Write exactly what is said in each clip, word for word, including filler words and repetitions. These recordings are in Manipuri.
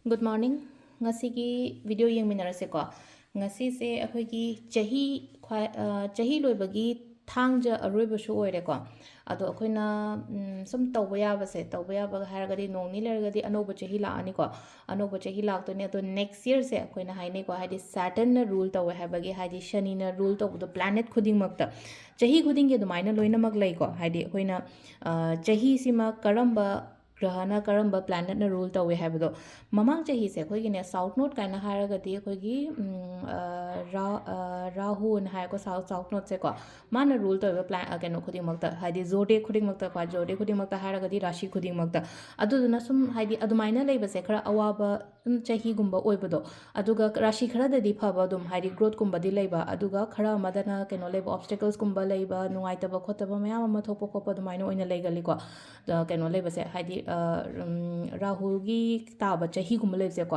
Good morning. ꯉꯁꯤꯒꯤ video ꯌꯦꯡꯃꯤꯟꯅꯔꯁꯦꯀꯣ꯫ ꯉꯁꯤꯁꯦ ꯑꯩꯈꯣꯏꯒꯤ ꯆꯍꯤ ꯈ꯭ꯋꯥꯏ-, ꯑ, ꯆꯍꯤ ꯂꯣꯏꯕꯒꯤ ꯊꯥꯡꯖ ꯑꯔꯣꯏꯕꯁꯨ ꯑꯣꯏꯔꯦꯀꯣ꯫ ꯑꯗꯣ ꯑꯩꯈꯣꯏꯅ, ꯎꯝ, ꯁꯨꯝ ꯇꯧꯕ ꯌꯥꯕꯁꯦ, ꯇꯧꯕ ꯌꯥꯕ ꯍꯥꯏꯔꯒꯗꯤ ꯅꯣꯡ ꯅꯤ ꯂꯩꯔꯒꯗꯤ ꯑꯅꯧꯕ ꯆꯍꯤ ꯂꯥꯛꯑꯅꯤꯀꯣ꯫ ꯑꯅꯧꯕ ꯆꯍꯤ ꯂꯥꯛꯇꯣꯏꯅꯦ꯫ ꯑꯗꯣ next yearꯁꯦ ꯑꯩꯈꯣꯏꯅ ꯍꯥꯏꯅꯩꯀꯣ, ꯍꯥꯏꯗꯤ Saturnꯅ rule ꯇꯧꯋꯦ ꯍꯥꯏꯕꯒꯤ, ꯍꯥꯏꯗꯤ ꯁꯅꯤꯅ rule ꯇꯧꯕꯗꯣ planet ꯈꯨꯗꯤꯡꯃꯛꯇ꯫ ꯆꯍꯤ ꯈꯨꯗꯤꯡꯒꯤ ꯑꯗꯨꯃꯥꯏꯅ ꯂꯣꯏꯅꯃꯛ ꯂꯩꯀꯣ꯫ ꯍꯥꯏꯗꯤ ꯑꯩꯈꯣꯏꯅ, ꯑ, ꯆꯍꯤꯁꯤꯃ ꯀꯔꯝꯕ ꯒ꯭ꯔꯍꯅ ꯀꯔꯝꯕ planetꯅ rule ꯇꯧꯋꯦ ꯍꯥꯏꯕꯗꯣ꯫ ꯃꯃꯥꯡ ꯆꯍꯤꯁꯦ ꯑꯩꯈꯣꯏꯒꯤꯅꯦ, south node ꯀꯥꯏꯅ ꯍꯥꯏꯔꯒꯗꯤ ꯑꯩꯈꯣꯏꯒꯤ, ꯎꯝ, ꯑ, ꯔꯥ-, ꯑ, ꯔꯥꯍꯨꯅ ꯍꯥꯏꯀꯣ, south, south nodeꯁꯦꯀꯣ꯫ ꯃꯥꯅ rule ꯇꯧꯔꯤꯕ plan-, ꯑ, ꯀꯩꯅꯣ ꯈꯨꯗꯤꯡꯃꯛꯇ, ꯍꯥꯏꯗꯤ zodiac ꯈꯨꯗꯤꯡꯃꯛꯇꯀꯣ, zodiac ꯈꯨꯗꯤꯡꯃꯛꯇ ꯍꯥꯏꯔꯒꯗꯤ ꯔꯥꯁꯤ ꯈꯨꯗꯤꯡꯃꯛꯇ꯫ ꯑꯗꯨꯗꯨꯅ ꯁꯨꯝ, ꯍꯥꯏꯗꯤ, ꯑꯗꯨꯃꯥꯏꯅ ꯂꯩꯕꯁꯦ ꯈꯔ ꯑꯋꯥꯕ, ꯎꯝ, ꯆꯍꯤꯒꯨꯝꯕ ꯑꯣꯏꯕꯗꯣ꯫ ꯑꯗꯨꯒ ꯔꯥꯁꯤ ꯈꯔꯗꯗꯤ ꯐꯕ ꯑꯗꯨꯝ, ꯍꯥꯏꯗꯤ, growthꯀꯨꯝꯕꯗꯤ ꯂꯩꯕ, ꯑꯗꯨꯒ ꯈꯔ ꯑꯃꯗꯅ ꯀꯩꯅꯣ ꯂꯩꯕ, obstaclesꯀꯨꯝꯕ ꯂꯩꯕ, ꯅꯨꯡꯉꯥꯏꯇꯕ ꯈꯣꯠꯇꯕ ꯃꯌꯥꯝ ꯑꯃ ꯊꯣꯛꯄ ꯈꯣꯠꯄ ꯑꯗꯨꯃꯥꯏꯅ ꯑꯣꯏꯅ ꯂꯩꯒꯜꯂꯤꯀꯣ꯫ ꯑ, ꯀꯩꯅꯣ ꯂꯩꯕꯁꯦ, ꯍꯥꯏꯗꯤ, ꯑ, ꯎꯝ, ꯔꯥꯍꯨꯒꯤ ꯇꯥꯕ ꯆꯍꯤꯒꯨꯝꯕ ꯂꯩꯕꯁꯦꯀꯣ꯫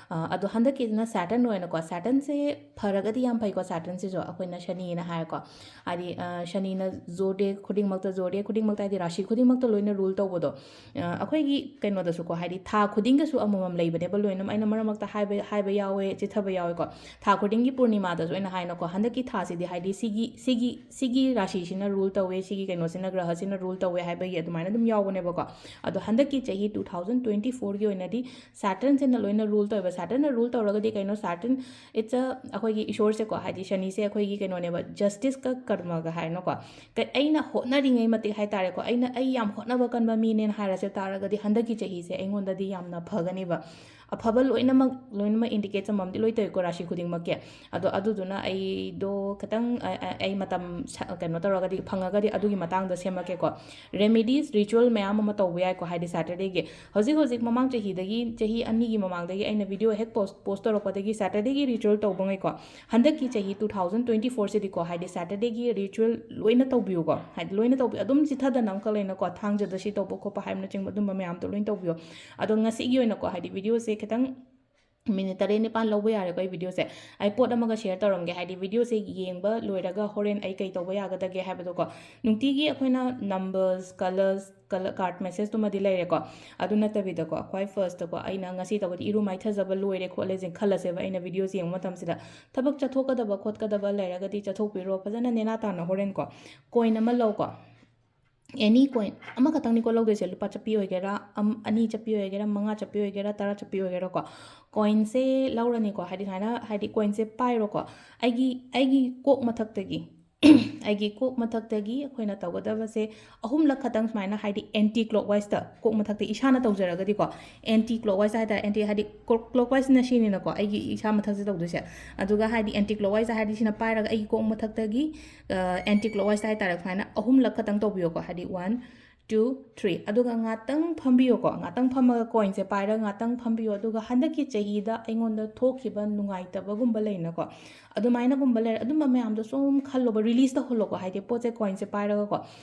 ꯑ, ꯑꯗꯣ ꯍꯟꯗꯛꯀꯤꯁꯤꯅ Saturn ꯑꯣꯏꯅꯀꯣ, Saturnꯁꯦ ꯐꯔꯒꯗꯤ ꯌꯥꯝ ꯐꯩꯀꯣ, Saturnꯁꯤꯁꯨ ꯑꯩꯈꯣꯏꯅ ꯁꯅꯤꯅ ꯍꯥꯏꯔꯦꯀꯣ꯫ ꯍꯥꯏꯗꯤ, ꯑ, ꯁꯅꯤꯅ zodiac ꯈꯨꯗꯤꯡꯃꯛꯇ, zodiac ꯈꯨꯗꯤꯡꯃꯛꯇ ꯍꯥꯏꯗꯤ ꯔꯥꯁꯤ ꯈꯨꯗꯤꯡꯃꯛꯇ ꯂꯣꯏꯅ rule ꯇꯧꯕꯗꯣ꯫ ꯑ, ꯑꯩꯈꯣꯏꯒꯤ ꯀꯩꯅꯣꯗꯁꯨꯀꯣ, ꯍꯥꯏꯗꯤ ꯊꯥ ꯈꯨꯗꯤꯡꯒꯤꯁꯨ ꯑꯃꯃꯝ ꯂꯩꯕꯅꯦꯕ ꯂꯣꯏꯅꯃꯛ꯫ ꯑꯩꯅ ꯃꯔꯛ ꯃꯔꯛꯇ ꯍꯥꯏꯕ, ꯍꯥꯏꯕ ꯌꯥꯎꯋꯦ, ꯆꯤꯊꯕ ꯌꯥꯎꯋꯦꯀꯣ꯫ ꯊꯥ ꯈꯨꯗꯤꯡꯒꯤ ꯄꯨꯔꯅꯤꯃꯥꯗꯁꯨ ꯑꯩꯅ ꯍꯥꯏꯅꯀꯣ, ꯍꯟꯗꯛꯀꯤ ꯊꯥꯁꯤꯗꯤ ꯍꯥꯏꯗꯤ ꯁꯤꯒꯤ, ꯁꯤꯒꯤ, ꯁꯤꯒꯤ ꯔꯥꯁꯤꯁꯤꯅ rule ꯇꯧꯋꯦ, ꯁꯤꯒꯤ ꯀꯩꯅꯣꯁꯤꯅ, ꯒ꯭ꯔꯍꯁꯤꯅ rule ꯇꯧꯋꯦ ꯍꯥꯏꯕꯒꯤ ꯑꯗꯨꯃꯥꯏꯅ ꯑꯗꯨꯝ ꯌꯥꯎꯕꯅꯦꯕꯀꯣ꯫ ꯑꯗꯣ ꯍꯟꯗꯛꯀꯤ ꯆꯍꯤ two thousand twenty fourꯒꯤ ꯑꯣꯏꯅꯗꯤ Saturnꯁꯤꯅ ꯂꯣꯏꯅ rule ꯇꯧꯋꯦꯕ꯫ Saturnꯅ rule ꯇꯧꯔꯒꯗꯤ ꯀꯩꯅꯣ, Saturn, it's a, ꯑꯩꯈꯣꯏꯒꯤ ꯏꯁꯣꯔꯁꯦꯀꯣ, ꯍꯥꯏꯗꯤ ꯁꯅꯤꯁꯦ ꯑꯩꯈꯣꯏꯒꯤ ꯀꯩꯅꯣꯅꯦꯕ, justiceꯀ ꯀꯔꯃꯒ ꯍꯥꯏꯅꯀꯣ꯫ ꯀ-, ꯑꯩꯅ ꯍꯣꯠꯅꯔꯤꯉꯩ ꯃꯇꯤꯛ ꯍꯥꯏꯇꯥꯔꯦꯀꯣ, ꯑꯩꯅ, ꯑꯩ ꯌꯥꯝ ꯍꯣꯠꯅꯕ ꯀꯟꯕ ꯃꯤꯅꯦꯅ ꯍꯥꯏꯔꯁꯦ ꯇꯥꯔꯒꯗꯤ, ꯍꯟꯗꯛꯀꯤ ꯆꯍꯤꯁꯦ ꯑꯩꯉꯣꯟꯗꯗꯤ ꯌꯥꯝꯅ ꯐꯒꯅꯤꯕ꯫ ꯑꯐꯕ ꯂꯣꯏꯅꯃꯛ, ꯂꯣꯏꯅꯃꯛ indicate ꯑꯃꯃꯝꯗꯤ ꯂꯣꯏ ꯇꯧꯋꯤꯀꯣ, ꯔꯥꯁꯤ ꯈꯨꯗꯤꯡꯃꯛꯀꯤ꯫ ꯑꯗꯣ ꯑꯗꯨꯗꯨꯅ ꯑꯩꯗꯣ ꯈꯤꯇꯪ, ꯑ, ꯑ, ꯑꯩ ꯃꯇꯝ ꯁ-, ꯀꯩꯅꯣ ꯇꯧꯔꯒꯗꯤ, ꯐꯪꯉꯒꯗꯤ ꯑꯗꯨꯒꯤ ꯃꯇꯥꯡꯗ ꯁꯦꯝꯃꯛꯀꯦꯀꯣ꯫ Remedies, ritual ꯃꯌꯥꯝ ꯑꯃ ꯇꯧꯕ ꯌꯥꯏꯀꯣ, ꯍꯥꯏꯗꯤ Saturdayꯒꯤ꯫ ꯍꯧꯖꯤꯛ ꯍꯧꯖꯤꯛ ꯃꯃꯥꯡ ꯆꯍꯤꯗꯒꯤ, ꯆꯍꯤ ꯑꯅꯤꯒꯤ ꯃꯃꯥꯡꯗꯒꯤ ꯑꯩꯅ video ꯍꯦꯛ post, post ꯇꯧꯔꯛꯄꯗꯒꯤ Saturdayꯒꯤ ritual ꯇꯧꯕꯉꯩꯀꯣ, ꯍꯟꯗꯛꯀꯤ ꯆꯍꯤ two thousand twenty fourꯁꯤꯗꯤꯀꯣ, ꯍꯥꯏꯗꯤ Saturdayꯒꯤ ritual ꯂꯣꯏꯅ ꯇꯧꯕꯤꯌꯨꯀꯣ꯫ ꯍꯥꯏꯗꯤ ꯂꯣꯏꯅ ꯇꯧꯕꯤ-, ꯑꯗꯨꯝ ꯆꯤꯊꯗꯅ ꯑꯃꯈꯛ ꯂꯩꯅꯀꯣ, ꯊꯥꯡꯖꯗ ꯁꯤ ꯇꯧꯕ ꯈꯣꯠꯄ ꯍꯥꯏꯕꯅꯆꯤꯡꯕ ꯑꯗꯨꯝꯕ ꯃꯌꯥꯝꯗꯣ ꯂꯣꯏꯅ ꯇꯧꯕꯤꯌꯣ꯫ ꯑꯗꯣ ꯉꯁꯤꯒꯤ ꯑꯣꯏꯅꯀꯣ, ꯍꯥꯏꯗꯤ videoꯁꯦ ꯈꯤꯇꯪ ꯃꯤꯅꯤꯠ ꯇꯔꯦꯠ ꯅꯤꯄꯥꯟ ꯂꯧꯕ ꯌꯥꯔꯦꯀꯣ ꯑꯩ ꯚꯤꯗꯤꯑꯣꯁꯦ꯫ ꯑꯩ ꯄꯣꯠ ꯑꯃꯒ ꯁꯤꯌꯔ ꯇꯧꯔꯝꯒꯦ, ꯍꯥꯏꯗꯤ ꯚꯤꯗꯤꯑꯣꯁꯦ ꯌꯦꯡꯕ ꯂꯣꯏꯔꯒ ꯍꯣꯔꯦꯟ ꯑꯩ ꯀꯩ ꯇꯧꯕ ꯌꯥꯒꯗꯒꯦ ꯍꯥꯏꯕꯗꯣꯀꯣ꯫ ꯅꯨꯡꯇꯤꯒꯤ ꯑꯩꯈꯣꯏꯅ ꯅꯝꯕꯔꯁ, ꯀꯂꯔꯁ, ꯀꯂꯔ ꯀꯥꯔꯠ ꯃꯦꯁꯦꯖꯇꯨꯃꯗꯤ ꯂꯩꯔꯦꯀꯣ꯫ ꯑꯗꯨ ꯅꯠꯇꯕꯤꯗꯀꯣ, ꯈ꯭ꯋꯥꯏ ꯐꯥꯔꯁꯇꯀꯣ, ꯑꯩꯅ ꯉꯁꯤ ꯇꯧꯕꯗꯤ ꯏꯔꯨ ꯃꯥꯏꯊꯖꯕ ꯂꯣꯏꯔꯦ ꯈꯣꯠꯂꯦꯁꯦ ꯈꯜꯂꯁꯦꯕ, ꯑꯩꯅ ꯚꯤꯗꯤꯑꯣꯁꯦ ꯌꯦꯡꯕ ꯃꯇꯝꯁꯤꯗ꯫ ꯊꯕꯛ ꯆꯠꯊꯣꯛꯀꯗꯕ ꯈꯣꯠꯀꯗꯕ ꯂꯩꯔꯒꯗꯤ ꯆꯠꯊꯣꯛꯄꯤꯔꯣ ꯐꯖꯅ ꯅꯦꯅꯥ ꯇꯥꯅ ꯍꯣꯔꯦꯟꯀꯣ꯫ ꯀꯣꯏꯟ ꯑꯃ ꯂꯧꯀꯣ꯫ ꯑꯦꯅꯤ ꯀꯣꯏꯟ ꯑꯃꯈꯛꯇꯪꯅꯤꯀꯣ ꯂꯧꯗꯣꯏꯁꯦ, ꯂꯨꯄꯥ ꯆꯠꯄꯤ ꯑꯣꯏꯒꯦꯔꯥ, ꯑꯝ-, ꯑꯅꯤ ꯆꯠꯄꯤ ꯑꯣꯏꯒꯦꯔꯥ, ꯃꯉꯥ ꯆꯠꯄꯤ ꯑꯣꯏꯒꯦꯔꯥ, ꯇꯔꯥ ꯆꯠꯄꯤ ꯑꯣꯏꯒꯦꯔꯥꯀꯣ꯫ ꯀꯣꯏꯟꯁꯦ ꯂꯧꯔꯅꯤꯀꯣ, ꯍꯥꯏꯗꯤ ꯁꯨꯃꯥꯏꯅ, ꯍꯥꯏꯗꯤ ꯀꯣꯏꯟꯁꯦ ꯄꯥꯏꯔꯣꯀꯣ꯫ ꯑꯩꯒꯤ, ꯑꯩꯒꯤ ꯀꯣꯛ ꯃꯊꯛꯇꯒꯤ, ꯑꯩꯒꯤ ꯀꯣꯛ ꯃꯊꯛꯇꯒꯤ ꯑꯩꯈꯣꯏꯅ ꯇꯧꯒꯗꯕꯁꯦ ꯑꯍꯨꯝꯂꯛ ꯈꯛꯇꯪ ꯁꯨꯃꯥꯏꯅ, ꯍꯥꯏꯗꯤ ꯑꯦꯟꯇꯤ ꯀ꯭ꯂꯣꯛ ꯋꯥꯏꯁꯇ, ꯀꯣꯛ ꯃꯊꯛꯇ ꯏꯁꯥꯅ ꯇꯧꯖꯔꯒꯗꯤꯀꯣ, ꯑꯦꯟꯇꯤ ꯀ꯭ꯂꯣꯛ ꯋꯥꯏꯁꯇ ꯍꯥꯏꯇꯥꯔꯦ, ꯑꯦꯟꯇꯤ ꯍꯥꯏꯗꯤ ꯀ꯭ꯂꯣꯛ ꯋꯥꯏꯁꯅ ꯁꯤꯅꯤꯅꯀꯣ, ꯑꯩꯒꯤ ꯏꯁꯥ ꯃꯊꯛꯁꯦ ꯇꯧꯗꯣꯏꯁꯦ꯫ ꯑꯗꯨꯒ ꯍꯥꯏꯗꯤ ꯑꯦꯟꯇꯤ ꯀ꯭ꯂꯣꯛ ꯋꯥꯏꯁꯇ ꯍꯥꯏꯗꯤ ꯁꯤꯅ ꯄꯥꯏꯔꯒ ꯑꯩꯒꯤ ꯀꯣꯛ ꯃꯊꯛꯇꯒꯤ ꯑꯦꯟꯇꯤ ꯀ꯭ꯂꯣꯛ ꯋꯥꯏꯁꯇ ꯍꯥꯏꯇꯥꯔꯦ, ꯁꯨꯃꯥꯏꯅ ꯑꯍꯨꯝꯂꯛ ꯈꯛꯇꯪ ꯇꯧꯕꯤꯌꯣꯀꯣ, ꯍꯥꯏꯗꯤ ꯋꯥꯟ, ꯇꯨ, ꯊ꯭ꯔꯤ꯫ ꯑꯗꯨꯒ ꯉꯥꯛꯇꯪ ꯐꯝꯕꯤꯌꯣꯀꯣ, ꯉꯥꯛꯇꯪ ꯐꯝꯃꯒ ꯀꯣꯏꯟꯁꯦ ꯄꯥꯏꯔꯒ ꯉꯥꯛꯇꯪ ꯐꯝꯕꯤꯌꯣ꯫ ꯑꯗꯨꯒ ꯍꯟꯗꯛꯀꯤ ꯆꯍꯤꯗ ꯑꯩꯉꯣꯟꯗ ꯊꯣꯛꯈꯤꯕ ꯅꯨꯡꯉꯥꯏꯇꯕꯒꯨꯝꯕ ꯂꯩꯅꯀꯣ, ꯑꯗꯨꯃꯥꯏꯅꯒꯨꯝꯕ ꯂꯩꯔꯦ, ꯑꯗꯨꯝꯕ ꯃꯌꯥꯝꯗꯣ ꯁꯨꯝ ꯈꯜꯂꯣꯕ, ꯔꯤꯂꯤꯁ ꯇꯧꯍꯜꯂꯣꯀꯣ, ꯍꯥꯏꯗꯤ ꯄꯣꯠꯁꯦ, ꯀꯣꯏꯟꯁꯦ ꯄꯥꯏꯔꯒꯀꯣ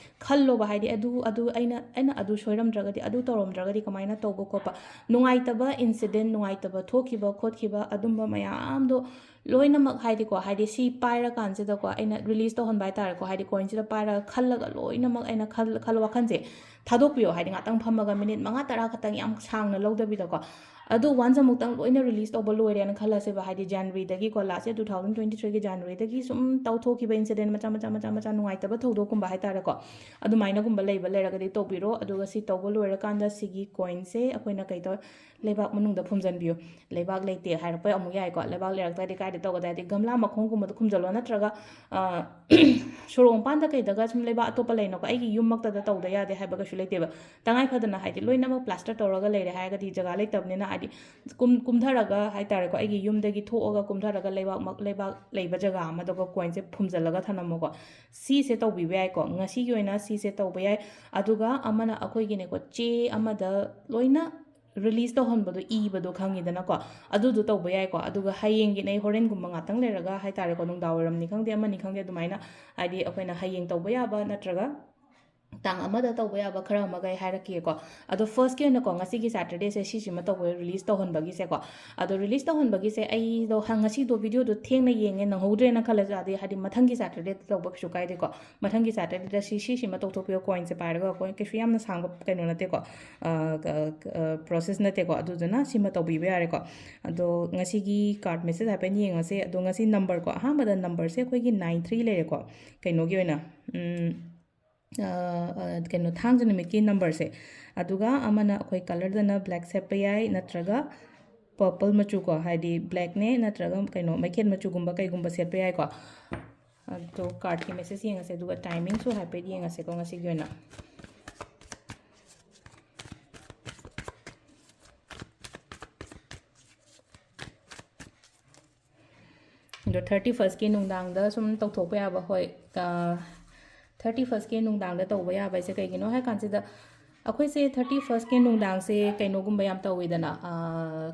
ꯈꯜꯂꯣꯕ, ꯍꯥꯏꯗꯤ ꯑꯗꯨ, ꯑꯗꯨ ꯑꯩꯅ, ꯑꯩꯅ ꯑꯗꯨ ꯁꯣꯏꯔꯝꯗ꯭ꯔꯒꯗꯤ, ꯑꯗꯨ ꯇꯧꯔꯝꯗ꯭ꯔꯒꯗꯤ ꯀꯃꯥꯏꯅ ꯇꯧꯕ ꯈꯣꯠꯄ, ꯅꯨꯡꯉꯥꯏꯇꯕ ꯏꯟꯁꯤꯗꯦꯟ, ꯅꯨꯡꯉꯥꯏꯇꯕ ꯊꯣꯛꯈꯤꯕ ꯈꯣꯠꯈꯤꯕ ꯑꯗꯨꯝꯕ ꯃꯌꯥꯝꯗꯣ ꯂꯣꯏꯅꯃꯛ, ꯍꯥꯏꯗꯤꯀꯣ, ꯍꯥꯏꯗꯤ ꯁꯤ ꯄꯥꯏꯔꯀꯥꯟꯁꯤꯗꯀꯣ, ꯑꯩꯅ ꯔꯤꯂꯤꯁ ꯇꯧꯍꯟꯕ ꯍꯥꯏꯇꯥꯔꯦꯀꯣ, ꯍꯥꯏꯗꯤ ꯀꯣꯏꯟꯁꯤꯗ ꯄꯥꯏꯔꯒ ꯈꯜꯂꯒ ꯂꯣꯏꯅꯃꯛ ꯑꯩꯅ ꯈꯜ-, ꯈꯜ-, ꯋꯥꯈꯜꯁꯦ ꯊꯥꯗꯣꯛꯄꯤꯌꯣ, ꯍꯥꯏꯗꯤ ꯉꯥꯛꯇꯪ ꯐꯝꯃꯒ ꯃꯤꯅꯤꯠ ꯃꯉꯥ ꯇꯔꯥ ꯈꯛꯇꯪ, ꯌꯥꯝ ꯁꯥꯡꯅ ꯂꯧꯗꯕꯤꯗꯀꯣ꯫ ꯑꯗꯨ ꯋꯥꯟꯁ ꯑꯃꯨꯛꯇꯪ ꯂꯣꯏꯅ ꯔꯤꯂꯤꯁ ꯇꯧꯕ ꯂꯣꯏꯔꯦꯅ ꯈꯜꯂꯁꯦꯕ, ꯍꯥꯏꯗꯤ ꯖꯅꯋꯥꯔꯤꯗꯒꯤꯀꯣ, ꯂꯥꯁ ꯌꯔ ꯇꯨ ꯊꯥꯎꯖꯟ ꯇ꯭ꯋꯦꯟꯇꯤ ꯊ꯭ꯔꯤꯒꯤ ꯖꯅꯋꯥꯔꯤꯗꯒꯤ ꯁꯨꯝ ꯇꯧꯊꯣꯛꯈꯤꯕ ꯏꯟꯁꯤꯗꯦꯟ ꯃꯆꯥ ꯃꯆꯥ ꯃꯆꯥ ꯃꯆꯥ, ꯅꯨꯡꯉꯥꯏꯇꯕ ꯊꯧꯗꯣꯛꯀꯨꯝꯕ ꯍꯥꯏꯇꯥꯔꯦꯀꯣ, ꯑꯗꯨꯃꯥꯏꯅꯒꯨꯝꯕ ꯂꯩꯕ ꯂꯩꯔꯒꯗꯤ ꯇꯧꯕꯤꯔꯣ꯫ ꯑꯗꯨꯒ ꯁꯤ ꯇꯧꯕ ꯂꯣꯏꯔꯀꯥꯟꯗ ꯁꯤꯒꯤ ꯀꯣꯏꯟꯁꯦ ꯑꯩꯈꯣꯏꯅ ꯀꯩ ꯇꯧ-, ꯂꯩꯕꯥꯛ ꯃꯅꯨꯡꯗ ꯐꯨꯝꯖꯤꯟꯕꯤꯌꯨ꯫ ꯂꯩꯕꯥꯛ ꯂꯩꯇꯦ ꯍꯥꯏꯔꯛꯄ ꯑꯃꯨꯛ ꯌꯥꯏꯀꯣ꯫ ꯂꯩꯕꯥꯛ ꯂꯩꯔꯛꯇ꯭ꯔꯗꯤ ꯀꯥꯏꯗ ꯇꯧꯒꯗ꯭ꯔꯥ? ꯍꯥꯏꯗꯤ ꯒꯝꯂꯥ ꯃꯈꯣꯡꯒꯨꯝꯕꯗ ꯈꯨꯝꯖꯤꯜꯂꯣ, ꯅꯠꯇ꯭ꯔꯒ, ꯑ, ꯁꯣꯔꯣꯛ ꯃꯄꯥꯟꯗ ꯀꯩꯗꯒ ꯁꯨꯝ ꯂꯩꯕꯥꯛ ꯑꯇꯣꯞꯄ ꯂꯩꯅꯀꯣ, ꯑꯩꯒꯤ ꯌꯨꯝꯃꯛꯇꯗ ꯇꯧꯗ ꯌꯥꯗꯦ ꯍꯥꯏꯕ ꯀꯩꯁꯨ ꯂꯩꯇꯦꯕ꯫ ꯇꯉꯥꯏ ꯐꯗꯅ, ꯍꯥꯏꯗꯤ, ꯂꯣꯏꯅꯃꯛ ꯄ꯭ꯂꯥꯁꯇꯔ ꯇꯧꯔꯒ ꯂꯩꯔꯦ ꯍꯥꯏꯔꯒꯗꯤ, ꯖꯒꯥ ꯂꯩꯇꯕꯅꯤꯅ, ꯍꯥꯏꯗꯤ, ꯀꯨꯝ-, ꯀꯨꯝꯊꯔꯒ ꯍꯥꯏꯇꯥꯔꯦꯀꯣ, ꯑꯩꯒꯤ ꯌꯨꯝꯗꯒꯤ ꯊꯣꯛꯑꯒ ꯀꯨꯝꯊꯔꯒ ꯂꯩꯕꯥꯛꯃꯛ-, ꯂꯩꯕꯥꯛ ꯂꯩꯕ ꯖꯒꯥ ꯑꯃꯗꯀꯣ ꯀꯣꯏꯟꯁꯦ ꯐꯨꯝꯖꯤꯜꯂꯒ ꯊꯝꯃꯝꯃꯣꯀꯣ꯫ ꯁꯤꯁꯦ ꯇꯧꯕꯤꯕ ꯌꯥꯏꯀꯣ꯫ ꯉꯁꯤꯒꯤ ꯑꯣꯏꯅ ꯁꯤꯁꯦ ꯇꯧꯕ ꯌꯥꯏ꯫ ꯑꯗꯨꯒ ꯑꯃꯅ ꯑꯩꯈꯣꯏꯒꯤꯅꯦꯀꯣ, ꯆꯦ ꯑꯃꯗ ꯂꯣꯏꯅ ꯔꯤꯂꯤꯁ ꯇꯧꯍꯟꯕꯗꯣ, ꯏꯕꯗꯣ ꯈꯪꯉꯤꯗꯅꯀꯣ, ꯑꯗꯨꯗꯣ ꯇꯧꯕ ꯌꯥꯏꯀꯣ꯫ ꯑꯗꯨꯒ ꯍꯌꯦꯡꯒꯤꯅꯦ, ꯑꯩ ꯍꯣꯔꯦꯟꯒꯨꯝꯕ ꯉꯥꯛꯇꯪ ꯂꯩꯔꯒ ꯍꯥꯏꯇꯥꯔꯦꯀꯣ, ꯅꯨꯡꯗꯥꯡ ꯋꯥꯏꯔꯝꯅꯤ ꯈꯪꯗꯦ, ꯑꯃꯅꯤ ꯈꯪꯗꯦ, ꯑꯗꯨꯃꯥꯏꯅ, ꯍꯥꯏꯗꯤ, ꯑꯩꯈꯣꯏꯅ ꯍꯌꯦꯡ ꯇꯧꯕ ꯌꯥꯕ ꯅꯠꯇ꯭ꯔꯒ ꯇꯥꯡ ꯑꯃꯗ ꯇꯧꯕ ꯌꯥꯕ ꯈꯔ ꯑꯃꯒ ꯑꯩ ꯍꯥꯏꯔꯛꯀꯦꯀꯣ꯫ ꯑꯗꯣ first ꯀꯤ ꯑꯣꯏꯅꯀꯣ, ꯉꯁꯤꯒꯤ Saturdayꯁꯦ ꯁꯤꯁꯤꯃ ꯇꯧꯕ, release ꯇꯧꯍꯟꯕꯒꯤꯁꯦꯀꯣ꯫ ꯑꯗꯣ release ꯇꯧꯍꯟꯕꯒꯤꯁꯦ ꯑꯩꯗꯣ ꯍ-, ꯉꯁꯤꯗꯣ videoꯗꯣ ꯊꯦꯡꯅ ꯌꯦꯡꯉꯦ, ꯅꯪꯍꯧꯗ꯭ꯔꯦꯅ ꯈꯜꯂꯁꯨ, ꯑꯗꯩ ꯍꯥꯏꯗꯤ ꯃꯊꯪꯒꯤ Saturdayꯗ ꯇꯧꯕ ꯀꯩꯁꯨ ꯀꯥꯏꯗꯦꯀꯣ꯫ ꯃꯊꯪꯒꯤ Saturdayꯗ ꯁꯤ, ꯁꯤꯁꯤꯃ ꯇꯧꯊꯣꯛꯄꯤꯌꯣ, coinꯁꯦ ꯄꯥꯏꯔꯒ꯫ Coin ꯀꯩꯁꯨ ꯌꯥꯝꯅ ꯁꯥꯡꯕ ꯀꯩꯅꯣ ꯅꯠꯇꯦꯀꯣ, ꯑ, ꯀ-, ꯀ-, ꯑ, process ꯅꯠꯇꯦꯀꯣ꯫ ꯑꯗꯨꯗꯨꯅ ꯁꯤꯃ ꯇꯧꯕꯤꯕ ꯌꯥꯔꯦꯀꯣ꯫ ꯑꯗꯣ ꯉꯁꯤꯒꯤ card message ꯍꯥꯏꯐꯦꯠ ꯌꯦꯡꯉꯁꯦ꯫ ꯑꯗꯣ ꯉꯁꯤ numberꯀꯣ, ꯑꯍꯥꯟꯕꯗ numberꯁꯦ ꯑꯩꯈꯣꯏꯒꯤ nine three ꯂꯩꯔꯦꯀꯣ꯫ ꯀꯩꯅꯣꯒꯤ ꯑꯣꯏꯅ, ꯎꯝ, ꯑ, ꯑ, ꯀꯩꯅꯣ, ꯊꯥꯡꯖ ꯅꯨꯃꯤꯠꯀꯤ numberꯁꯦ꯫ ꯑꯗꯨꯒ ꯑꯃꯅ ꯑꯩꯈꯣꯏ colourꯗꯅ black ꯁꯦꯠꯄ ꯌꯥꯏ, ꯅꯠꯇ꯭ꯔꯒ purple ꯃꯆꯨꯀꯣ, ꯍꯥꯏꯗꯤ blackꯅꯦ ꯅꯠꯇ꯭ꯔꯒ ꯀꯩꯅꯣ, ꯃꯩꯈꯦꯠ ꯃꯆꯨꯒꯨꯝꯕ ꯀꯩꯒꯨꯝꯕ ꯁꯦꯠꯄ ꯌꯥꯏꯀꯣ꯫ ꯑꯗꯣ cardꯀꯤ message ꯌꯦꯡꯉꯁꯦ, ꯑꯗꯨꯒ timingꯁꯨ ꯍꯥꯏꯐꯦꯠ ꯌꯦꯡꯉꯁꯦꯀꯣ ꯉꯁꯤꯒꯤ ꯑꯣꯏꯅ꯫ ꯑꯗꯣ thirty firstꯀꯤ ꯅꯨꯡꯗꯥꯡꯗ ꯁꯨꯝ ꯇꯧꯊꯣꯛꯄ ꯌꯥꯕ, ꯍꯣꯏ, ꯑ, thirty firstꯀꯤ ꯅꯨꯡꯗꯥꯡꯗ ꯇꯧꯕ ꯌꯥꯕ ꯍꯥꯏꯁꯦ ꯀꯩꯒꯤꯅꯣ ꯍꯥꯏ ꯀꯥꯟꯁꯤꯗ, ꯑꯩꯈꯣꯏꯁꯦ thirty firstꯀꯤ ꯅꯨꯡꯗꯥꯡꯁꯦ ꯀꯩꯅꯣꯒꯨꯝꯕ ꯌꯥꯝ ꯇꯧꯋꯤꯗꯅ, ꯑ,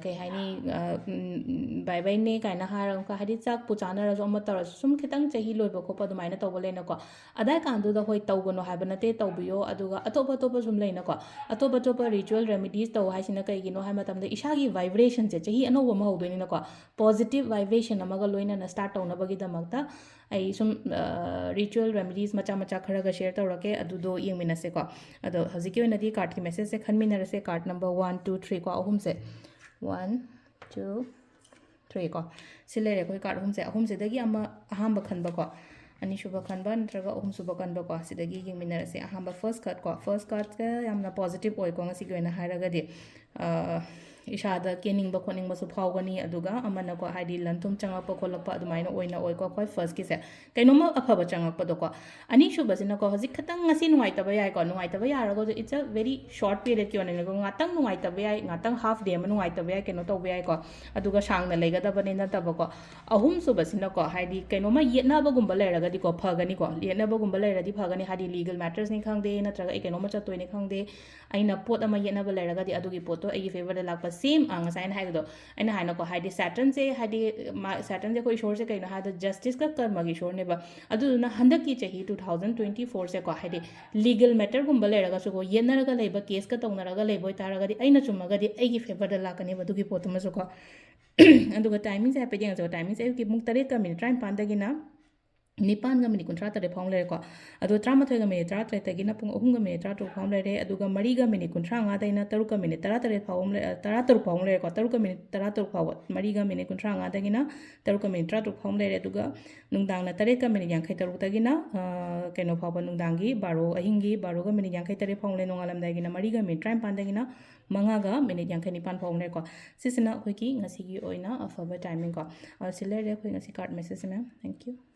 ꯀꯩ ꯍꯥꯏꯅꯤ, ꯑ, ꯎꯝ, bye byeꯅꯦ ꯀꯥꯏꯅ ꯍꯥꯏꯔꯒ, ꯍꯥꯏꯗꯤ ꯆꯥꯛꯄꯨ ꯆꯥꯅꯔꯁꯨ ꯑꯃ ꯇꯧꯔꯁꯨ ꯁꯨꯝ ꯈꯤꯇꯪ ꯆꯍꯤ ꯂꯣꯏꯕ ꯈꯣꯠꯄ ꯑꯗꯨꯃꯥꯏꯅ ꯇꯧꯕ ꯂꯩꯅꯀꯣ꯫ ꯑꯗꯥꯏ ꯀꯥꯟꯗꯨꯗ ꯍꯣꯏ ꯇꯧꯒꯅꯨ ꯍꯥꯏꯕ ꯅꯠꯇꯦ, ꯇꯧꯕꯤꯌꯣ꯫ ꯑꯗꯨꯒ ꯑꯇꯣꯞ ꯑꯇꯣꯞꯄ ꯁꯨꯝ ꯂꯩꯅꯀꯣ, ꯑꯇꯣꯞ ꯑꯇꯣꯞꯄ ritual remedies ꯇꯧ ꯍꯥꯏꯁꯤꯅ ꯀꯩꯒꯤꯅꯣ ꯍꯥꯏ ꯃꯇꯝꯗ, ꯏꯁꯥꯒꯤ vibrationꯁꯦ, ꯆꯍꯤ ꯑꯅꯧꯕ ꯑꯃ ꯍꯧꯗꯣꯏꯅꯤꯅꯀꯣ, positive vibration ꯑꯃꯒ ꯂꯣꯏꯅꯅ start ꯇꯧꯅꯕꯒꯤꯗꯃꯛꯇ ꯑꯩ ꯁꯨꯝ, ꯑ, ritual remedies ꯃꯆꯥ ꯃꯆꯥ ꯈꯔꯒ share ꯇꯧꯔꯛꯀꯦ, ꯑꯗꯨꯗꯣ ꯌꯦꯡꯃꯤꯟꯅꯁꯦꯀꯣ꯫ ꯑꯗꯣ ꯍꯧꯖꯤꯛꯀꯤ ꯑꯣꯏꯅꯗꯤ cardꯀꯤ messageꯁꯦ ꯈꯟꯃꯤꯟꯅꯔꯁꯦ, card number one, two, three ꯀꯣ, ꯑꯍꯨꯝꯁꯦ꯫ One, two, three ꯀꯣ꯫ ꯁꯤ ꯂꯩꯔꯦ ꯑꯩꯈꯣꯏ card ꯑꯍꯨꯝꯁꯦ꯫ ꯑꯍꯨꯝꯁꯤꯗꯒꯤ ꯑꯃ ꯑꯍꯥꯟꯕ ꯈꯟꯕꯀꯣ, ꯑꯅꯤꯁꯨꯕ ꯈꯟꯕ ꯅꯠꯇ꯭ꯔꯒ ꯑꯍꯨꯝꯁꯨꯕ ꯈꯟꯕꯀꯣ, ꯁꯤꯗꯒꯤ ꯌꯦꯡꯃꯤꯟꯅꯔꯁꯦ꯫ ꯑꯍꯥꯟꯕ first cardꯀꯣ, first cardꯀ ꯌꯥꯝꯅ positive ꯑꯣꯏꯀꯣ ꯉꯁꯤꯒꯤ ꯑꯣꯏꯅ ꯍꯥꯏꯔꯒꯗꯤ꯫ ꯑ, ꯏꯁꯥꯗ ꯀꯦꯅꯤꯡꯕ ꯈꯣꯠꯅꯤꯡꯕꯁꯨ ꯐꯥꯎꯒꯅꯤ, ꯑꯗꯨꯒ ꯑꯃꯅꯀꯣ, ꯍꯥꯏꯗꯤ ꯂꯟ ꯊꯨꯝ ꯆꯪꯉꯛꯄ ꯈꯣꯠꯂꯛꯄ ꯑꯗꯨꯃꯥꯏꯅ ꯑꯣꯏꯅ ꯑꯣꯏꯀꯣ ꯑꯩꯈꯣꯏ firstꯀꯤꯁꯦ꯫ ꯀꯩꯅꯣꯝꯃ ꯑꯐꯕ ꯆꯪꯉꯛꯄꯗꯣꯀꯣ꯫ ꯑꯅꯤꯁꯨꯕꯁꯤꯅꯀꯣ, ꯍꯧꯖꯤꯛ ꯈꯤꯇꯪ ꯉꯁꯤ ꯅꯨꯡꯉꯥꯏꯇꯕ ꯌꯥꯏꯀꯣ, ꯅꯨꯡꯉꯥꯏꯇꯕ ꯌꯥꯔꯒꯁꯨ it's a very short periodꯀꯤ ꯑꯣꯏꯅꯀꯣ, ꯉꯥꯛꯇꯪ ꯅꯨꯡꯉꯥꯏꯇꯕ ꯌꯥꯏ, ꯉꯥꯛꯇꯪ half day ꯑꯃ ꯅꯨꯡꯉꯥꯏꯇꯕ ꯌꯥꯏ, ꯀꯩꯅꯣ ꯇꯧꯕ ꯌꯥꯏꯀꯣ, ꯑꯗꯨꯒ ꯁꯥꯡꯅ ꯂꯩꯒꯗꯕꯅꯤ ꯅꯠꯇꯕꯀꯣ꯫ ꯑꯍꯨꯝꯁꯨꯕꯁꯤꯅꯀꯣ, ꯍꯥꯏꯗꯤ ꯀꯩꯅꯣꯝꯃ ꯌꯦꯠꯅꯕꯒꯨꯝꯕ ꯂꯩꯔꯒꯗꯤꯀꯣ, ꯐꯒꯅꯤꯀꯣ, ꯌꯦꯠꯅꯕꯒꯨꯝꯕ ꯂꯩꯔꯗꯤ ꯐꯒꯅꯤ, ꯍꯥꯏꯗꯤ legal mattersꯅꯤ ꯈꯪꯗꯦ, ꯅꯠꯇ꯭ꯔꯒ ꯑꯩ ꯀꯩꯅꯣꯝꯃ ꯆꯠꯇꯣꯏꯅꯤ ꯈꯪꯗꯦ, ꯑꯩꯅ ꯄꯣꯠ ꯑꯃ ꯌꯦꯠꯅꯕ ꯂꯩꯔꯒꯗꯤ ꯑꯗꯨꯒꯤ ꯄꯣꯠꯇꯣ ꯑꯩꯒꯤ favourꯗ ꯂꯥꯛꯄ ꯁꯦꯝ ꯉꯁꯥꯏ ꯑꯩꯅ ꯍꯥꯏꯕꯗꯣ, ꯑꯩꯅ ꯍꯥꯏꯅꯀꯣ, ꯍꯥꯏꯗꯤ ꯁꯦꯇꯔꯟꯁꯦ, ꯍꯥꯏꯗꯤ ꯃꯥ ꯁꯦꯇꯔꯟꯁꯦ ꯑꯩꯈꯣꯏ ꯏꯁꯣꯔꯁꯦ ꯀꯩꯅꯣ ꯍꯥꯏꯕꯗ ꯖꯁꯇꯤꯁꯀ ꯀꯔꯃꯒꯤ ꯏꯁꯣꯔꯅꯦꯕ꯫ ꯑꯗꯨꯗꯨꯅ ꯍꯟꯗꯛꯀꯤ ꯆꯍꯤ ꯇꯨ ꯊꯥꯎꯖꯟ ꯇ꯭ꯋꯦꯟꯇꯤ ꯐꯣꯔꯁꯦꯀꯣ, ꯍꯥꯏꯗꯤ ꯂꯤꯒꯦꯜ ꯃꯦꯇꯔꯒꯨꯝꯕ ꯂꯩꯔꯒꯁꯨꯀꯣ, ꯌꯦꯠꯅꯔꯒ ꯂꯩꯕ ꯀꯦꯁꯀ ꯇꯧꯅꯔꯒ ꯂꯩꯕ ꯑꯣꯏꯇꯥꯔꯒꯗꯤ ꯑꯩꯅ ꯆꯨꯝꯃꯒꯗꯤ ꯑꯩꯒꯤ ꯐꯦꯕꯔꯗ ꯂꯥꯛꯀꯅꯦꯕ ꯑꯗꯨꯒꯤ ꯄꯣꯠꯇꯨꯃꯁꯨꯀꯣ꯫ ꯑꯗꯨꯒ ꯇꯥꯏꯃꯤꯡꯁꯦ ꯍꯥꯏꯐꯦꯠ ꯌꯦꯡꯉꯁꯦꯕ꯫ ꯇꯥꯏꯃꯤꯡꯁꯦ ꯑꯌꯨꯛꯀꯤ ꯄꯨꯡ ꯇꯔꯦꯠꯀ ꯃꯤꯅꯤꯠ ꯇꯔꯥꯅꯤꯄꯥꯟꯗꯒꯤꯅ ꯅꯤꯄꯥꯟꯒ ꯃꯤꯅꯤꯠ ꯀꯨꯟꯊ꯭ꯔꯥ ꯇꯔꯦꯠ ꯐꯥꯎ ꯂꯩꯔꯦꯀꯣ꯫ ꯑꯗꯣ ꯇꯔꯥꯃꯥꯊꯣꯏꯒ ꯃꯤꯅꯤꯠ ꯇꯔꯥꯇꯔꯦꯠꯇꯒꯤꯅ ꯄꯨꯡ ꯑꯍꯨꯝꯒ ꯃꯤꯅꯤꯠ ꯇꯔꯥꯇꯔꯨꯛ ꯐꯥꯎ ꯂꯩꯔꯦ꯫ ꯑꯗꯨꯒ ꯃꯔꯤꯒ ꯃꯤꯅꯤꯠ ꯀꯨꯟꯊ꯭ꯔꯥ ꯃꯉꯥꯗꯩꯅ ꯇꯔꯨꯛꯀ ꯃꯤꯅꯤꯠ ꯇꯔꯥꯇꯔꯦꯠ ꯐꯥꯎ ꯑꯃ ꯂꯩ-, ꯇꯔꯥꯇꯔꯨꯛ ꯐꯥꯎ ꯑꯃ ꯂꯩꯔꯦꯀꯣ꯫ ꯇꯔꯨꯛꯀ ꯃꯤꯅꯤꯠ ꯇꯔꯥꯇꯔꯨꯛ ꯐꯥꯎꯕ, ꯃꯔꯤꯒ ꯃꯤꯅꯤꯠ ꯀꯨꯟꯊ꯭ꯔꯥ ꯃꯉꯥꯗꯒꯤꯅ ꯇꯔꯨꯛꯀ ꯃꯤꯅꯤꯠ ꯇꯔꯥꯇꯔꯨꯛ ꯐꯥꯎ ꯑꯃ ꯂꯩꯔꯦ꯫ ꯑꯗꯨꯒ ꯅꯨꯡꯗꯥꯡꯅ ꯇꯔꯦꯠꯀ ꯃꯤꯅꯤꯠ ꯌꯥꯡꯈꯩ ꯇꯔꯨꯛꯇꯒꯤꯅ, ꯑ, ꯀꯩꯅꯣ ꯐꯥꯎꯕ, ꯅꯨꯡꯗꯥꯡꯒꯤ ꯕꯥꯔꯣ, ꯑꯍꯤꯡꯒꯤ ꯕꯥꯔꯣꯒ ꯃꯤꯅꯤꯠ ꯌꯥꯡꯈꯩ ꯇꯔꯦꯠ ꯐꯥꯎ ꯂꯩ꯫ ꯅꯣꯡꯉꯥꯜꯂꯝꯗꯥꯏꯒꯤꯅ ꯃꯔꯤꯒ ꯃꯤꯅꯤꯠ ꯇꯔꯥꯅꯤꯄꯥꯟꯗꯒꯤꯅ ꯃꯉꯥꯒ ꯃꯤꯅꯤꯠ ꯌꯥꯡꯈꯩ ꯅꯤꯄꯥꯟ ꯐꯥꯎ ꯂꯩꯔꯦꯀꯣ꯫ ꯁꯤꯁꯤꯅ ꯑꯩꯈꯣꯏꯒꯤ ꯉꯁꯤꯒꯤ ꯑꯣꯏꯅ ꯑꯐꯕ ꯇꯥꯏꯃꯤꯡꯀꯣ꯫ ꯑ, ꯁꯤ ꯂꯩꯔꯦ ꯑꯩꯈꯣꯏ ꯉꯁꯤ ꯀꯥꯔꯠ ꯃꯦꯁꯦꯖꯁꯦ, ꯃꯦꯝ꯫ Thank you꯫